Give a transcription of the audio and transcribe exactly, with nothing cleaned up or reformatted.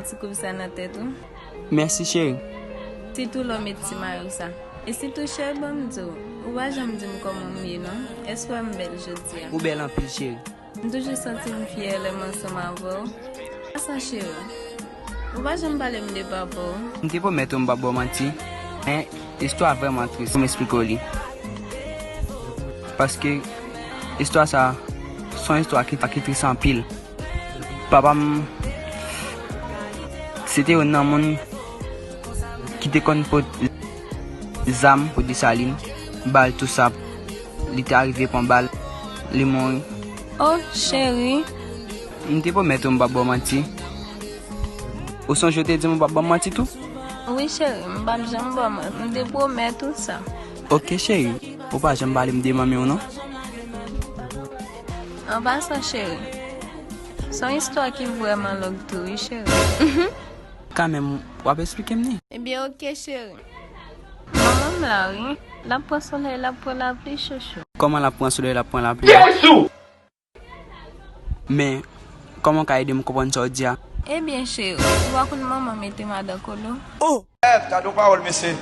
Ti kouv sa nan tèt ou. Mèsi, cheri. Sitou lè w met ti mayo sa. E sitou, cheri, ban m di w, ou pa janm di m kòman m ye non. Èske w wè m bèl jodi a? Ou bèl anpil, cheri. M toujou santi m fyè lè m ansanm avè w. Pasan, cheri, ou pa janm pale m de papa w. M te pwomèt ou m p ap ba w manti, men istwa vrèman tris. Pou m eksplike w li. Paske istwa sa se yon istwa ki, ki tris anpil. Papa m se te youn nan moun ki te konn pot zam pou Desalin, bal tou sa. Li te arive pran bal, li mouri. Oh, cheri. M te pwomèt ou m p ap ba w manti. Ou sonje w te di m ou p ap ban m manti tou? Wi, cheri, m p ap janm ba w manti. M te pwomèt ou sa. Ok, cheri. Ou pa janm pale m de manmi w non. An pasan, cheri, se yon istwa ki vrèman long tou, wi, cheri. Kanmenm, w ap eksplike m ni? Ebyen, ok, cheri. Manman m la, wi. L ap pran solèy, l ap pran lapli, chouchou. Kòman l ap pran solèy, l ap pran lapli? Men, kòman w ka ede m konprann sa w di a? Ebyen, cheri, ou pa konn manman mete m adan kolo? Oh! Èv, gade yon pawòl, mesye.